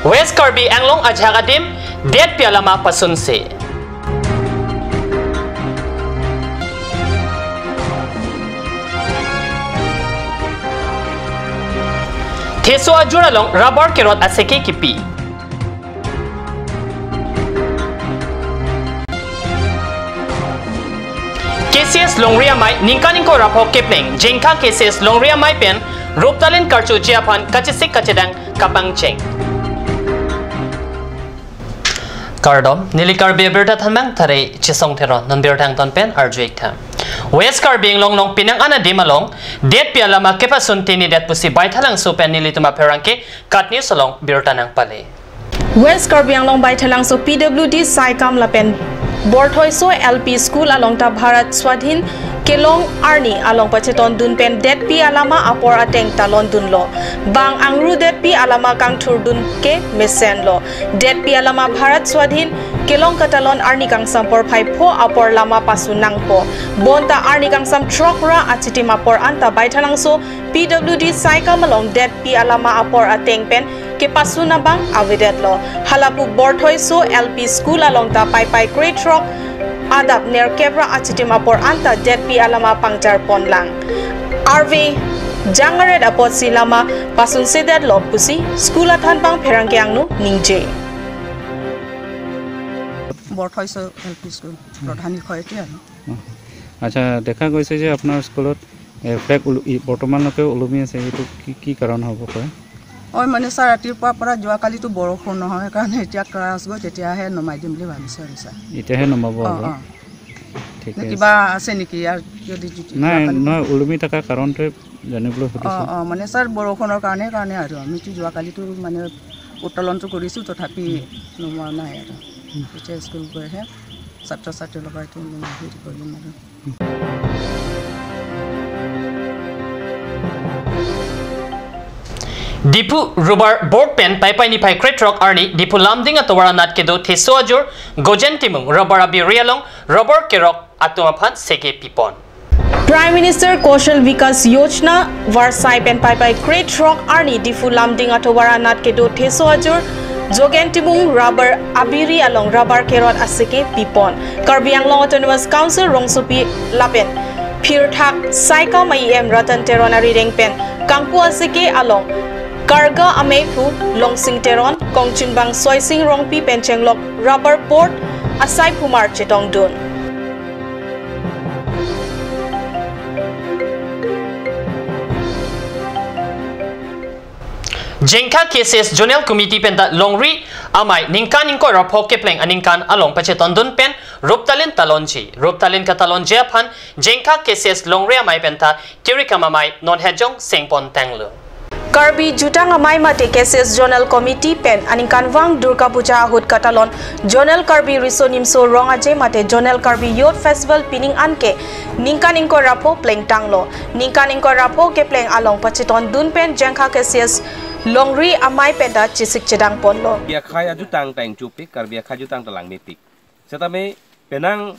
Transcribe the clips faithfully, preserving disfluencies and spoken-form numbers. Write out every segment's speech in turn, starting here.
West Karbi Anglong ajahak adim detpi alama pasunsi. Theso ajur along rubber kerot aseke kipi. K C S Longri Amei ningkan ingkoi ra pho kepleng Jengkha K C S Longri Amei pen Ruptalin karchuji aphan kachesik kachedang kapangcheng. Kardom, neli Karbi Abirta thanbang thare Chesong Theron, non birta angton pen arju-ik tha. West Karbi Anglong along penang an adim along detpi alama kepasun tinidet pusi Baithalangso pen nelitum apherangke KAT News along birta nangpale. West Karbi Anglong Baithalangso P W D Saikam lapen Borthoiso L P School along ta Bharat Swadhin kelong arni along pachetondun pen detpi alama apor ateng ta londunlo. Bang angru detpi alama kangthurdun ke mesenlo. Detpi alama Bharat Swadhin kelong katalon arni kangsam porphai pho apor lama pasun nangpo. Bonta arni kangsam throk ra achitim apor anta Baithalangso P W D Saikam along detpi alama apor ateng pen kepasun abang avedetlo. Halapu Borthoiso L P School along ta Paipai krethrok adap nerkep ra achitim apor anta detpi alama pangjar ponlang. Arve jangaret apotsi lama pasunsedetlo pusi school athanbang pherangke angno ningje. বৰথৈছ L P school প্ৰধান শিক্ষয়িত্ৰী আৰু। আচ্ছা, দেখা গৈছে যে আপোনাৰ স্কুলত, এ, ফ্লেগ ওলো-, ই, বৰ্তমানলৈকে ওলমি আছে, এইটো কি, কি কাৰণ হ'ব পাৰে? হয়, মানে ছাৰ, ৰাতিপুৱাৰ পৰা যোৱাকালিতো বৰষুণ নহয়, সেইকাৰণে এতিয়া ক্লাছ গৈ তেতিয়াহে নমাই দিম বুলি ভাবিছোঁ আৰু ছাৰ। এতিয়াহে নমাব আৰু? অ। ঠিক নে আছে। কিবা আছে নেকি ইয়াৰ যদি, যদি নাই, যোৱাকালি? নহয়, ওলমি থকা কাৰণটোৱে জানিবলৈ সুধিছোঁ। অ, অ, মানে ছাৰ, বৰষুণৰ কাৰণে, কাৰণে আৰু আমিতো যোৱাকালিতো মানে উত্তোলনটো কৰিছোঁ, তথাপি নমোৱা নাই আৰু। এতিয়া স্কুল গৈহে ছাত্ৰ ছাত্ৰীৰ লগত এইটো মানে হেৰি কৰিম আৰু। Diphu Rubber Board pen Paipai niphai krethrok arni Diphu Lumding atovar anat kedo Theso ajur Gojen Timung rubber abiri along rubber kerok atum aphan seke pipon. Prime Minister Kaushal Vikas Yojana varsai pen Paipai krethrok arni Diphu Lumding atovar anat kedo Theso ajur Gojen Timung rubber abiri along rubber kerot aseke pipon. Karbi Anglong Autonomous Council rongsopi lapen phirthak Saikam a E M Ratan Teron arideng pen kangpu aseke along karga ameiphu Longsing Teron, kongchunbang Soising Rongpi pen chenglok rubber board asai phumar chetongdun. Jengkha K C S Zonal Committee penta Longri Amei ningkan ingkoi ra pho kepleng aningkan along pachetondun pen Ruptalin talonji. Ruptalin katalonji aphan Jengkha K C S Longri Amei penta Tirikam Amei non hejong sengpon tanglo. Karbi Jutang Amei mate K C S Zonal Committee pen aningkanvang Durga Puja ahut katalon Zonal Karbi Riso Nimso Rong Aje mate Zonal Karbi Youth Festival pining anke ningkan ingkoi ra pho plengtanglo. Ningkan ingkoi ra pho kepleng along pachetondun pen Jengkha K C S Longri Amei penta chesik chedang ponlo. Karbi akhei ajutang ta ingchupik, Karbi akhei ajutang ta langmepik. Setame penang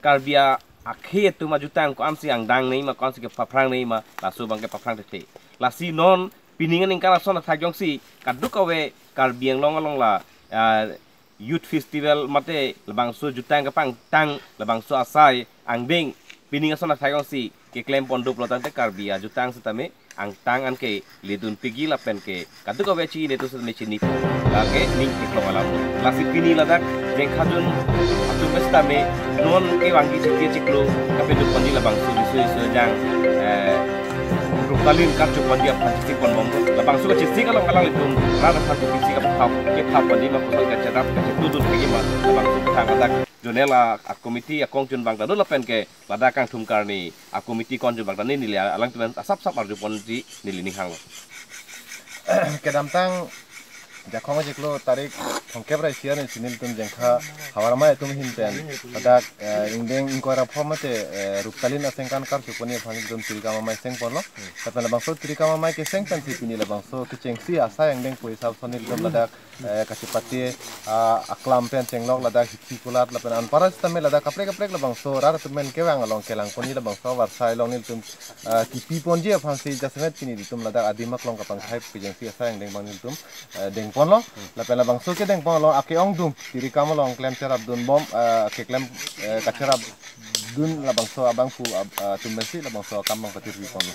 Karbi akhei atum ajutang ko-ansi angdang nei ma, ko-ansi kepaphrang nei ma, laso abangke paphrang thethe. Lasi non pining aningkan ason athak jongsi kadokave Karbi Anglong along la, ah, Youth Festival mate labangso jutang kapangtang labangso asai angdeng pining ason athak jongsi keklem ponduplo tangte Karbi ajutang setame angtang anke ledun pigi lapen ke kadokave chi netu setame chinipo. Lake ning theklong alam. Lasi pini ladak Jengkha Zone atum setame non kevangji chiti chiklo kapedup ponji labangso riso riso jang, eh, Ruptalin karcho ponji aphan chesik ponbom. Labangso kachesik along alanglitum rat aphan kopisi kaphap, kephap ponji ma, kosonsi kacherap kachetudun pagi ma, labangso kethang ladak zonal a, a committee akongchunbang ta do lapen ke ladak kangthum karni a committee kongchunbang ta neli alangtum pen asapsap arju ponji neli ning hanglo. Kedamtang Jakhong ajiklo tarik thomkep ra isi arni si nelitum Jengkha Havar Amei atum ahin pen ladak, eh, ingdeng ingkoi ra pho mate, eh, Ruptalin asengkan karcho ponji aphan nelitum Tirikam Amei sengponlo. Lapen labangso Tirikam Amei keseng pensi pini labangso kechengsi asai angdeng pu hisap ason nelitum ladak, eh, kachepate, ah, aklam pen chenglok ladak hithi kulat lapen anpara setame ladak kaprek kaprek labangso rat atum pen kevang along kelang ponji labangso avarsai along nelitum, ah, kipi ponji aphansi jasemet pini nelitum ladak adim aklong kapangthai kechengsi asai angdeng abang nelitum, eh, deng ponlo, lapen labangso kedeng ponlo, ake-ongdung, tirikam along klem cherapdun bom, eh, keklem, eh, kacherapdun labangso abangphu, ab-, eh, atum pensi labangso akam abang patirpi ponlo.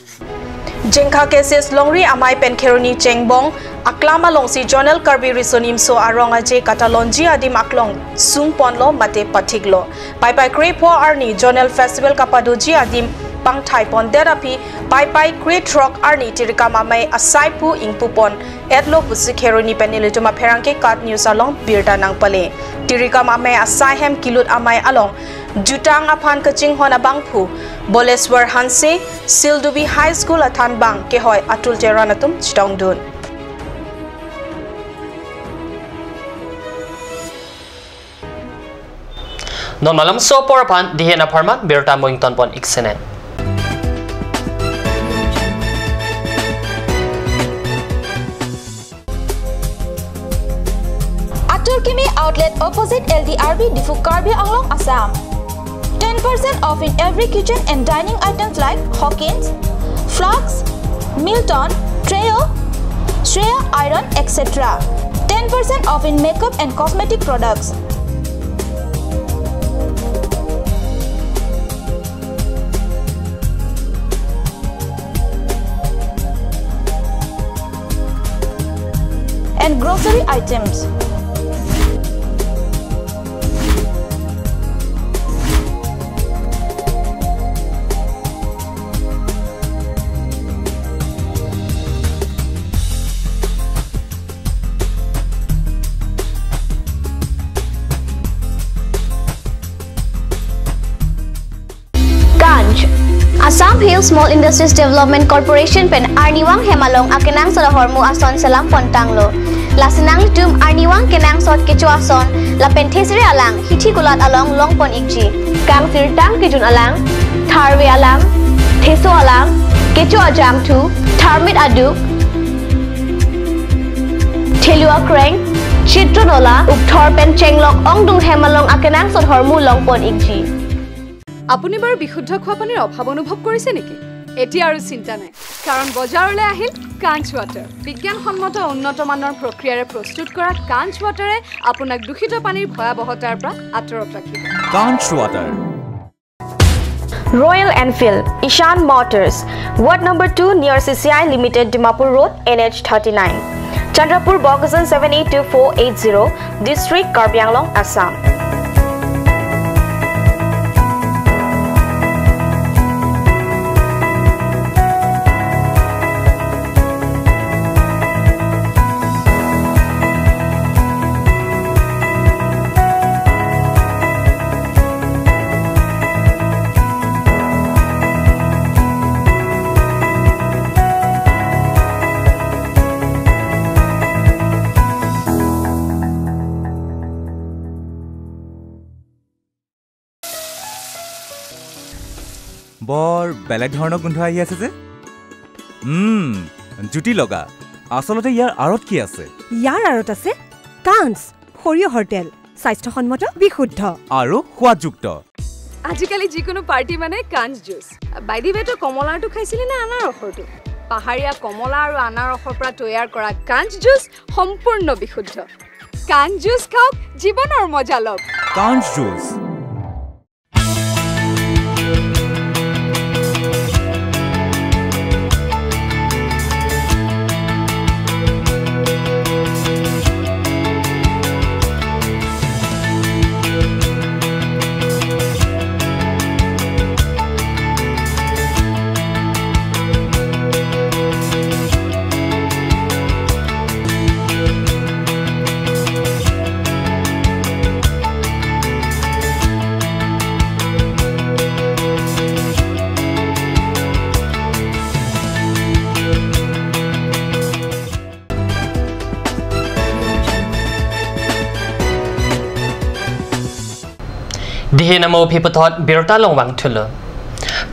Jengkha cases longri amei pen Kheroni Chengbong aklam alongsi Zonal Karbi Riso Nimso Arong Aje katalonji adim aklong sungponlo mate pathiklo. Paipai krepho arni Zonal Festival kapadoji adim pangthai pondet aphi Paipai krethrok arni tirikam amei asai pu ingpupon etlo pusi Kheroni pen nelitum apherangke KAT News along birta nangpale. Tirikam amei asai hem kilut amei along jutang aphan kachinghon abangphu Boleswar Hanse, Sildubi High School athanbang kehoi Atul Teron atum chetongdun. Non malomso apor aphan dihen apharman birta mo ingtonpon ik sene. Atur Kimi Outlet, opposite L D R B, Diphu, Karbi Anglong, Assam. Ten percent off in every kitchen and dining items like Hawkins, flasks, Milton, Treo, Shreya Iron, et cetera. Ten percent off in makeup and cosmetic products. And grocery items. Kanj. Assam Hill Small Industries Development Corporation pen arnivang hem along akenangsot ahormu ason selam pontanglo. Lasi nanglitum arnivang kenangsot kecho ason lapen thesere alang hithi kulat along longpon ikji. Kangsirtang kejun alang, tharve alang, theso alang, kecho ajangthu, tharmit aduk, thelu akreng, chitro nola, ukthor pen chenglok ongdung hem along akenangsot ahormu longpon ikji. আপুনি বাৰু বিশুদ্ধ খোৱা পানীৰ অভাৱ অনুভৱ কৰিছে নেকি? এতিয়া আৰু চিন্তা নাই, কাৰণ বজাৰলৈ আহিল কাঞ্চ ৱাটাৰ। বিজ্ঞানসন্মত উন্নত মানৰ প্ৰক্ৰিয়াৰে প্ৰস্তুত কৰা কাঞ্চ ৱাটাৰে আপোনাক দূষিত পানীৰ ভয়াৱহতাৰ পৰা আঁতৰত ৰাখিব। Kanj Water. Royal Enfield, Ishan Motors, Ward number two near C C I Limited, Dimapur Road, N H thirty-nine, Chandrapur, Bokajan seven eight two four eight zero, District, Karbi Anglong, Assam. বৰ বেলেগ ধৰণৰ গোন্ধ আহি আছে যে। উম, জুতি লগা। আচলতে ইয়াৰ আঁৰত কি আছে? ইয়াৰ আঁৰত আছে কাঞ্চ, সৰিয়হৰ তেল, স্বাস্থ্যসন্মত, বিশুদ্ধ। আৰু সোৱাদযুক্ত। আজিকালি যিকোনো পাৰ্টি মানে কাঞ্চ জুচ। বাই দি ৱে, তই কমলাৰটো খাইছিলি নে আনাৰসৰটো? পাহাৰীয়া কমলা আৰু আনাৰসৰ পৰা তৈয়াৰ কৰা কাঞ্চ জুচ সম্পূৰ্ণ বিশুদ্ধ। কাঞ্চ জুচ খাওক, জীৱনৰ মজা লওক। Kanj Juice. Dihen amo aphi puthot birta longvangthulo.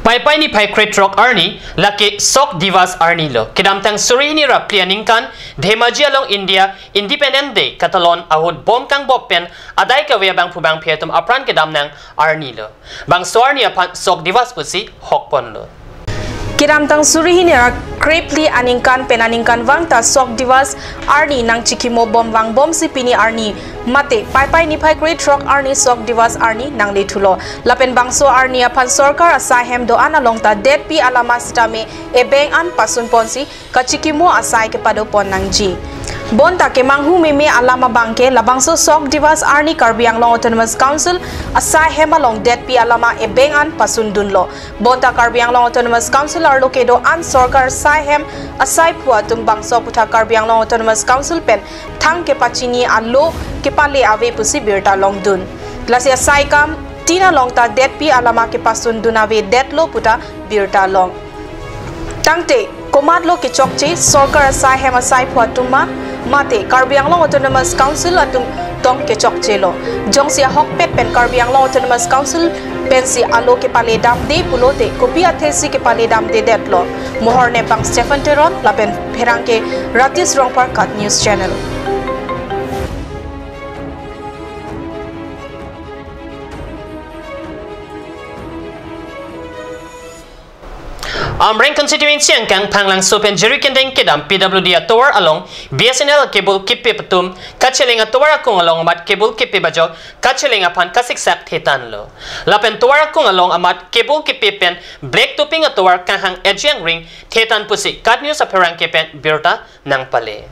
Paipai niphai krethrok arni lake Sok Divas arni lo. Kedamtang suri hini ra phli aningkan Dhemaji along India Independent Day katalon ahut bom kangbop pen adai kave abangphu bangphi atum apran kedam nang arni lo. Bangso arni aphan Sok Divas pusi hokponlo. Kedamtang suri hini ra krephli aningkan pen aningkanvang ta Sok Divas arni nangchikimo bom vangbomsi pini arni mate Paipai niphai krethrok arni Sok Divas arni nanglethulo. Lapen bangso arni aphan sorkar asai hem do-an along ta detpi alama sitame ebeng an pasunponsi kachikimo asai kepadopon nangji. Bonta kemanghu meme alama abangke labangso Sok Divas arni Karbi Anglong Autonomous Council asai hem along detpi alama ebeng an pasundunlo. Bonta Karbi Anglong Autonomous Council arlo kedo-an sorkar asai hem asaiphu atum bangso aphuthak Karbi Anglong Autonomous Council pen thang kepachini alo kepale ave pusi birta longdun. Lasi asai kam tin along ta detpi alama kepasundun avedetlo puta birta long. Tangte komatlo kechokche, sorkar asai hem asaiphu atum ma mate Karbi Anglong Autonomous Council atum tong kechokchelo. Jongsi ahokpet pen Karbi Anglong Autonomous Council pensi alo kepale damde pulote kopi athesi kepale damdedetlo. Mohor nepang Stephen Teron lapen pherangke Ratis Rongphar, KAT News Channel. Amreng constituency angkang Phanglangso pen Jirikindeng kedam P W D atovar along B S N L cable kepip atum kacheleng atovar akung along amat cable kepip ajok kacheleng aphan kasiksak thetanlo. Lapen tovar akung along amat cable kepip pen black topping atovar kanghang eji angring thetan pusi KAT News apherangke pen birta nangpale.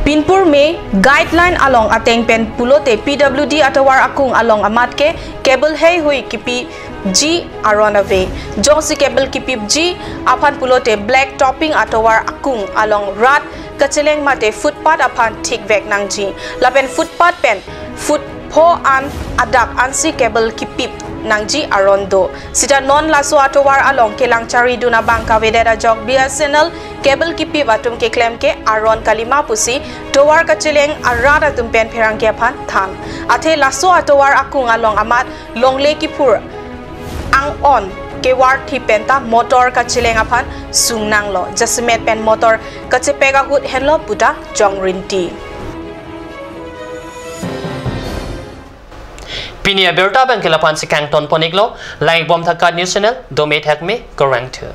Pinpur me guideline along ateng pen pulote P W D atovar akung along amat ke cable heihui kepipji aron ave. Jongsi cable kepipji aphan pulote black topping atovar akung along rat kacheleng mate footpath aphan thikvek nangji. Lapen footpath pen foot pho an adak ansi cable kepip nangji aron do. Sita non laso atovar along kelang charidun abang kavedet ajok B S N L cable kepip atum keklem ke aron kalima pusi tovar kacheleng arat atum pen pherangke aphan than. Athe laso atovar akung along amat longle kiphur ang-on kevarthi penta motor kacheleng aphan sungnanglo. Jasemet pen motor kachepek ahut henlo puta jongrinti. Pini abirta abangke la-an si kangtonpon-iklo, langponthak KAT News Channel, dome thakme, kurvangthu.